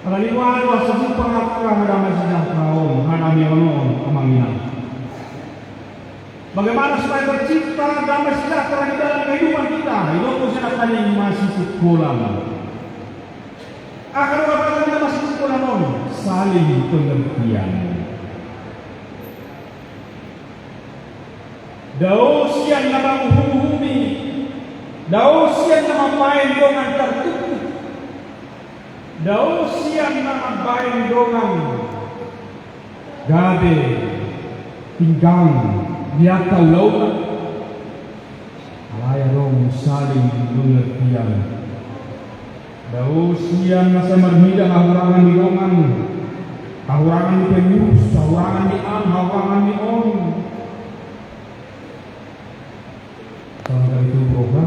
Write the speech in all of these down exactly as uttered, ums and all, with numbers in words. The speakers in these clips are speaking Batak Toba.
Alani i, boha do asa jumpang angka damai sejahtera on, hadameon on, amang inang? Bagaimana supaya tercipta damai sejahtera di dalam kehidupan kita? Didok muse nangkaning masisungkulan. Aha do na patarida masisungkulan on? Saling pengertian. Dao sian na manguhumuhumi, dao sian na mambaen dongan tartuktuk, dao sian na mambaen dongan gabe pinggan di angka ulaonna. Alai adong saling pengertian. Dao sian na sai marnida hahurangan ni dongan, hahurangan ni pengurus, hahurangan ni an, hahurangan ni on. Songon gabe tubu roha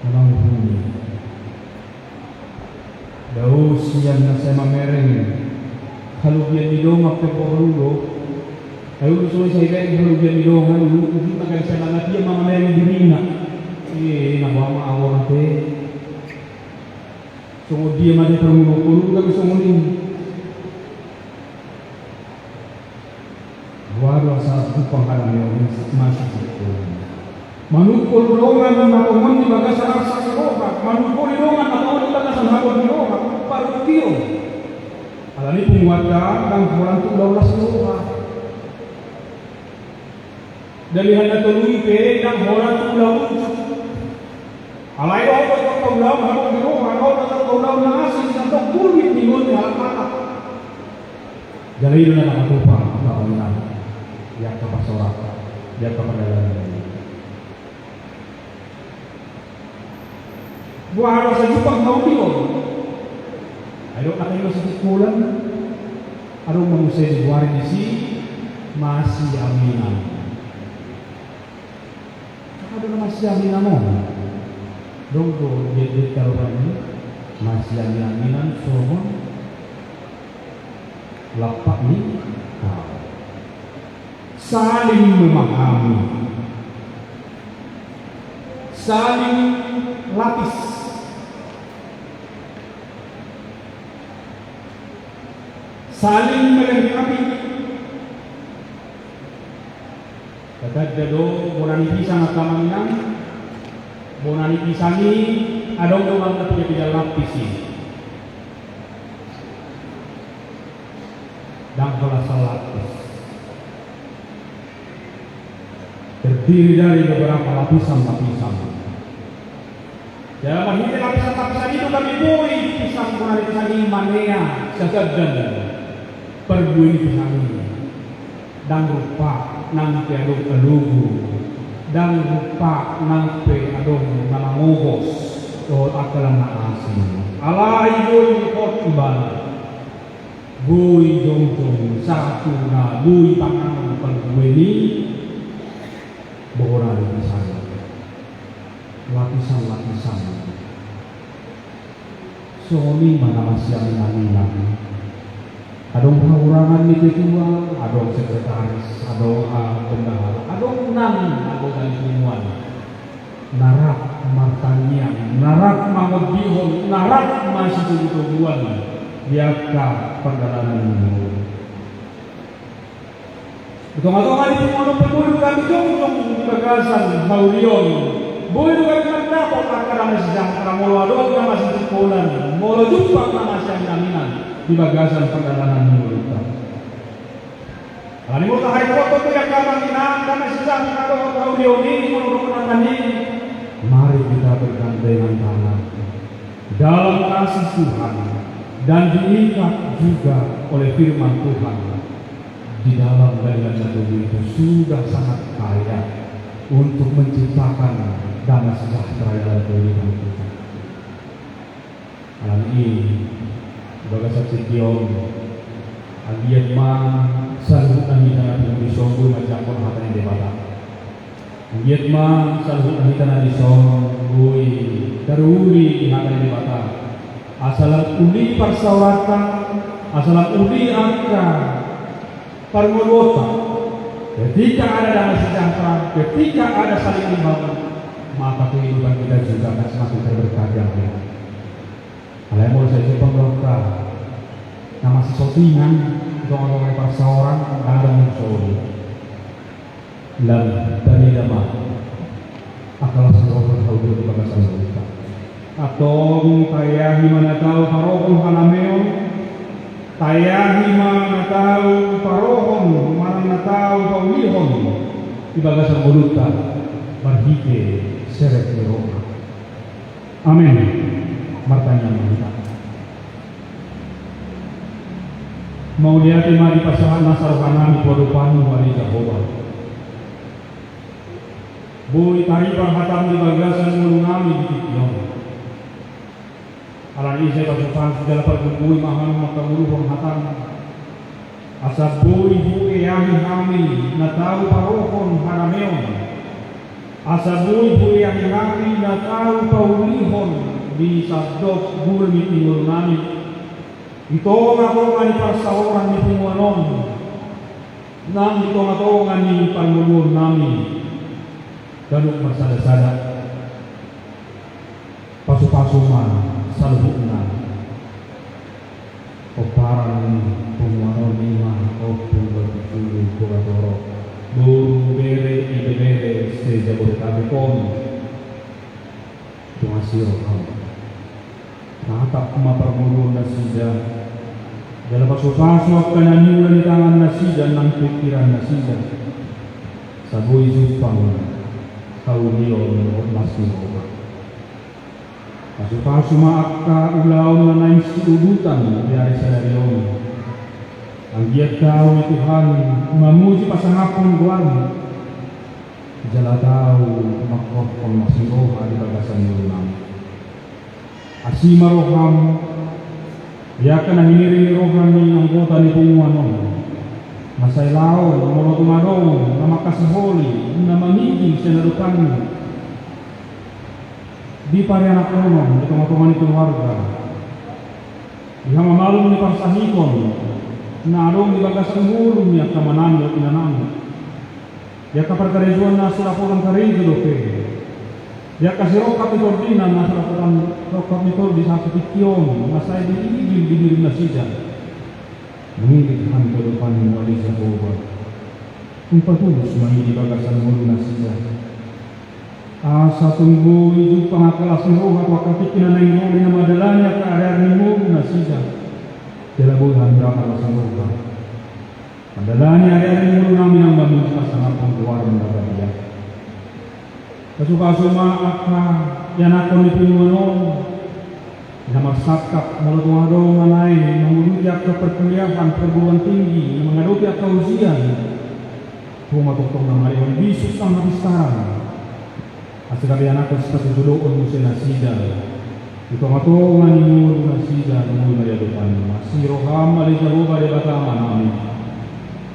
na manguhumi. Dao sian na sai mamereng halobian ni dongan pe porlu do. Ai ulu songon i sai ibereng halobian ni dongan, ulu, ulu, ulu, na gabe sai mangatia ma mamereng dirina. Eh, na boha ma au on ate. Songon dia ma di parngoluan, gabe songon i. Boha do asa jumpang hadameon on? Masisungkulan. Manungkun dongan na tongon di bagasan arsak ni roha, manungkun dongan na tongon di bagasan habot ni roha, parungkilon. Alani i punguanta, ndang holan tu ulaon las ni roha. Dalihan na tolu i pe ndang holan tu ulaon unjuk. Alai dohot do angka ulaon habot ni roha, dohot do angka ulaon na asing, santong bulmit ni ngolu ni halak Batak. Jala i do na tapatupa, na paminta di angka parsaoranta, di angka pardalanan. Boha do asa jumpang haulion? Ai didok nangkaning masisungkulan. Adong ma muse digoari disi masiaminan. Aha do na masiaminan on? Adong do di, di taruhan i, masiaminaninan songon lampak ni hau. Saling memahami. Saling lapis. Saling melengkapi. Tatanda do bona ni pisang, angka amang inang. Bona ni pisang i adong do mangkapiga-piga lapis i. Ndang holan salapis. Terdiri dari beberapa lapisan-lapisan. Jala marhite lapisan-lapisan i do gabe boi pisang, bona ni pisang i manea, sagandan parbue ni pisang i. Ndang rupa nang pe adong alogo, ndang rupa nang pe adong na mangobos dohot angka na asing. Alai boi hot ibana. Boi jongjong sahat tu na boi panganon parbue ni bona ni pisang i. Lapisan-lapisan. Songon i ma na masiaminaninan. Adong hahurangan ni ketua, adong sekretaris, adong, ah, bendahara, adong nang anggota ni punguan. Na rap martangiang, na rap mangondihon, na rap masitogutoguan di angka pardalanan ni ngolu. Di tongatonga ni punguan on pe boi do gabe jongjong di bagasan haulion. Boi do gabe mandapot angka damai sejahtera molo adong na masisungkulan, molo jumpang na masiaminaninan di bagasan pardalanan ni ngolunta. Alani molo taharingkothon pe angka amang inang, damai sejahtera dohot haulion i, molo didok nangkaning, mari kita bergandengan tangan dalam kasih Tuhan dan diikat juga oleh firman Tuhan. Di dalam Dalihan Na Tolu itu sudah sangat kaya untuk menciptakan damai sejahtera dalam kehidupan kita. Alani i, di bagasan tingki on, anggiat ma saluhutna hita na tingki on boi manjangkon hata ni Debata. Anggiat ma saluhutna hita na dison boi taruli di hata ni Debata. Asa lam uli parsaoranta, asa lam uli angka parngoluonta. Ketika ada damai sejahtera, ketika ada saling membangun, Maka kehidupan kita juga akan semakin terberkati, amin. Alai molo sai jumpang do hita na masisotingan di tongatonga ni parsaoran, ndang adong muse. Lam tarida ma angka las ni roha na hudok di bagasan ngolunta. Antong taeahi ma na tau parohon hadameon, taeahi ma na tau parohon manang na tau paulihon di bagasan ngolunta marhite serep ni roha. Amen. Martangiang ma hita. Mauliate ma dipasahat nasa rohanami tu adopanmu ale Jahowa. Boi taripar hatam di bagasan ngolunami di tingki on. Alani i sai pasupasu jala pargogoi ma hami mangkaluhon hatam. Asa boi hueahi hami na tau parohon hadameon. Asa boi hueahi hami na tau paulihon di sandok gulmit ni ngolunami. Di tongatonga ni parsaoran ni punguan on. Nang di tongatonga ni parngoluonnami. Ganup marsadasada. Pasupasu ma saluhutna. Pomparan ni punguan on i ma Ompu Bartitulu Bogatoro, boru, bere, ibebere se-Jabodetabek on. Tung asi roham. Tatap ma parngoluonnasida. Jala pasupasu angka na niula ni tangannasida nang pingkirannasida. Asa boi jumpang haulion dohot las ni roha. Pasupasu ma angka ulaon na naeng siudutan di ari sadari on. Anggiat tau i Tuhan mamuji pasangaphon goarmu. Jala tau mangkorhon las ni roha di bagasan ngolunami. Asi ma roham di angka na hiniring ni roha ni anggota ni punguan on. Na sai laon molo tung adong na mangkasiholi na mangido sian adopanmu. Di parianakhonon di tongatonga ni keluarga. Di hamamalum ni parsahiton na adong di bagasan ngolu ni angka amanami dohot inanami. Di angka parkarejoan na so dapotan karejo dope. Di angka sirongkap ni tordina na so dapotan rongkap ni tondi sahat tu tingki on na sai diiring di diringnasida. Mangido hami tu adopanmu ale Jahowa. Tung patulus ma i di bagasan ngolunasida. Asa tung boi jumpang angka las ni roha tu angka tingki na naeng ro di na mandalani angka ariari ni ngolunasida. Jala boi hami rap las ni roha mandalani ariari ni ngolunami nang mamuji pasangaphon goarmu na badia. Pasupasu ma angka ianakhon ni punguan on. Na marsangkap molo tung adong na naeng manguduti angka perkuliahan perguruan tinggi na mangadopi angka ujian. Tung ma tongtong na marihon bisuk nang hapistaran. Asa gabe ianakhon sipatujodoon muse nasida di tongatonga ni ngolunasida. Boi ma di adopanmu asi roham ale Jahowa Debata Amanami.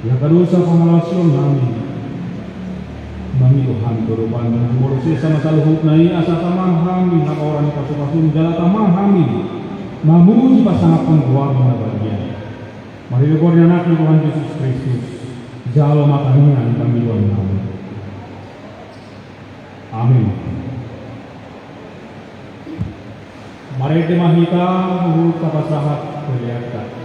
Di angka dosa pangalaosionnami. Mangido hami tu adopanmu molo sesa ma saluhutna i asa tama hami hagoran ni pasupasum jala tama hami mamuji pasangaphon goarmu na badia. Marhite goar ni anakmu Tuhan Jesus Kristus. Jalo ma tangiang pangidoannami. Amin. Marende ma hita huhut tapasahat peleanta.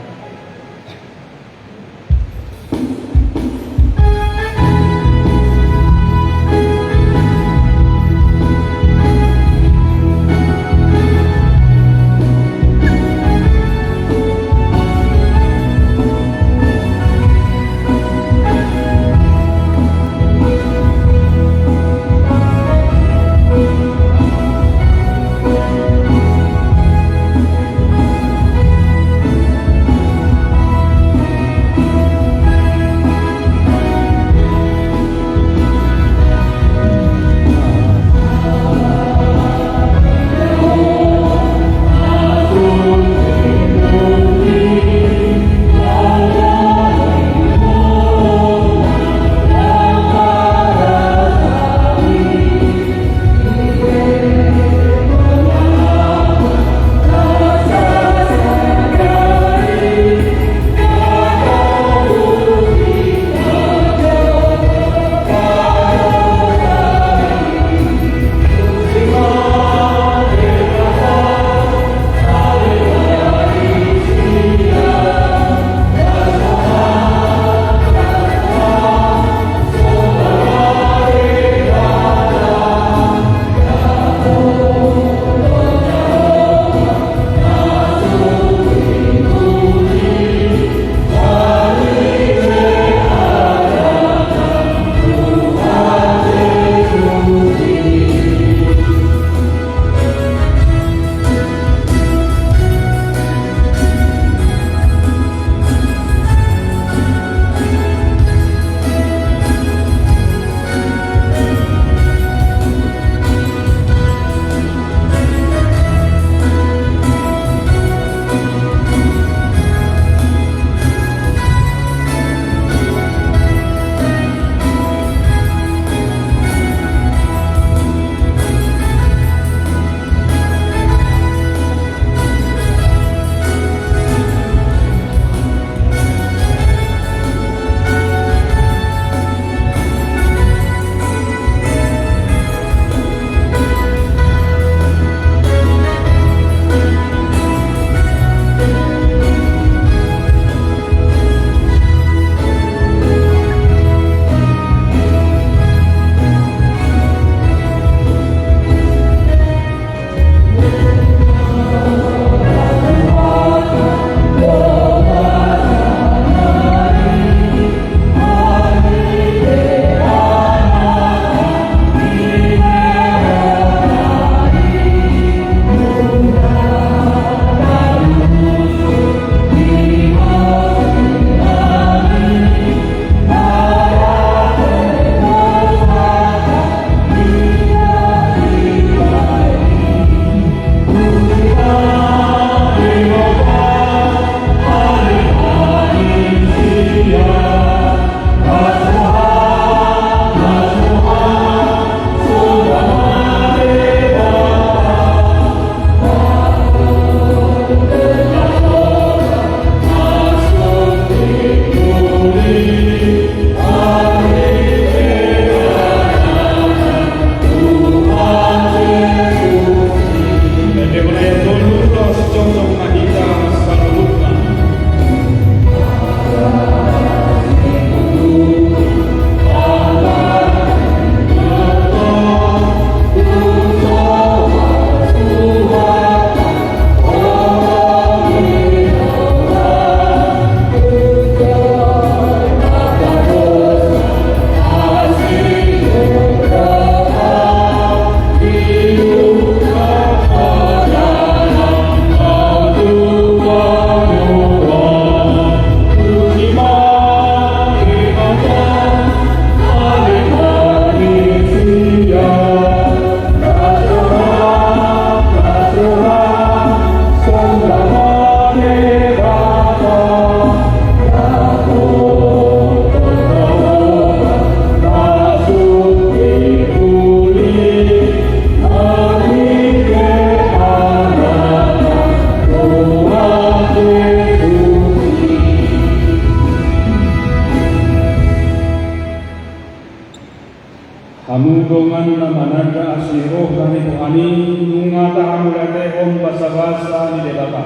Basabasa ni Debata.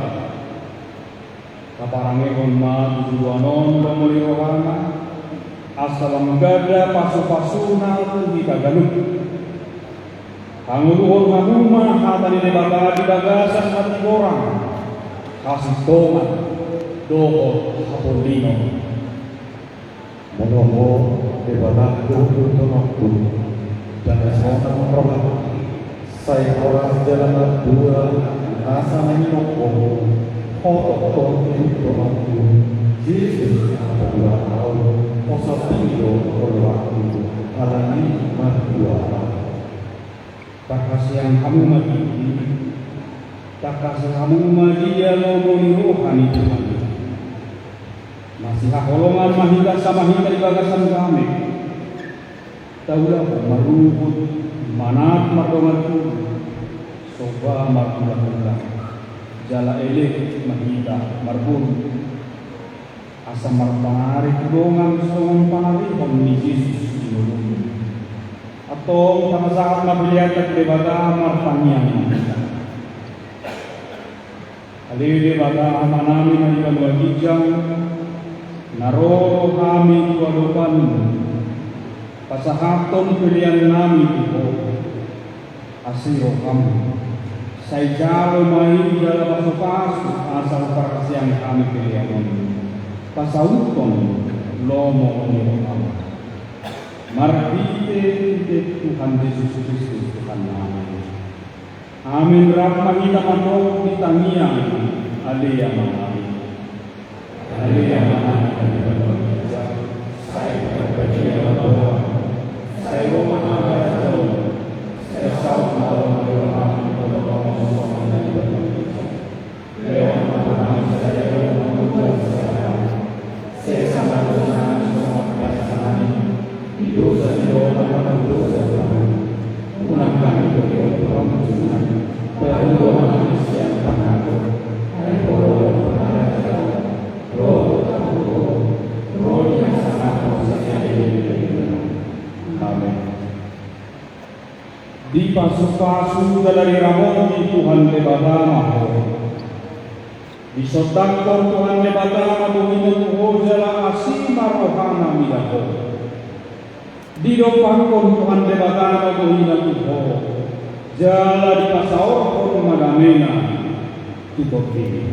Taparangehon ma tu joloan on lomo ni rohana, asa lam ganda pasupasuna tu hita ganup. Hangoluhon hamu ma hata ni Debata di bagasan hatigoran, hasintongan, dohot hapolinon. Molo Ho Debata do tonangku, dang sonang rohangku, sai horas jala martua nasa na nidok Ho. Ho tongtong do tonangku, Jesus na patua ahu, Ho sapido oloanku, alani i martua ahu. Tangkasi hamu ma tingki, tangkasi hamu ma dia lomo ni roha ni Tuhan. Masihaholongan ma hita sama hita di bagasan dame. Taulahon maruhut, manat mardongan tubu, somba marhulahula, jala elek ma hita marboru. Asa marpanari tu dongan songon panarihon ni Jesus di ngolumi. Antong pasahat ma peleanta tu Debata, martangiang ma hita. Ale Debata Amanami na di banua ginjang, na ro do hami tu adopanMu, pasahathon peleannami tu Ho. Asi rohaM, sai jalo ma i jala pasupasu asa huparhaseang hami pelean on, pasauthon lomo ni rohaM. Marhitehite Tuhan Jesus Kristus Tuhannami. Amen. Rap ma hita mandok di tangiang Ale Amanami. Ale Amanami na di banua ginjang, sai pinarbadia ma goarMu, sai ro ma harajaonMu, sai saut ma lomo ni rohaM di banua tonga on songon na di banua ginjang. Lehon ma tu hami sadari on hangoluan siapari. Sesa ma dosanami songon na pinasesa nami di dosa ni dongan na mandosa tu hami. Unang hami togihon tu pangunjunan, palua ma hami sian pangago. Ai Ho do harajaon, dohot hamuliaon, ro di hasangapon saelek-elek. Amen. Dipasupasu jala diramoti Tuhan Debata ma ho. Disondangkon Tuhan Debata ma bohina tu ho jala asi ma rohana mida ho. Didompakkon Tuhan Debata ma bohina tu ho, jala dipasaorhon ma damena tu tondimi.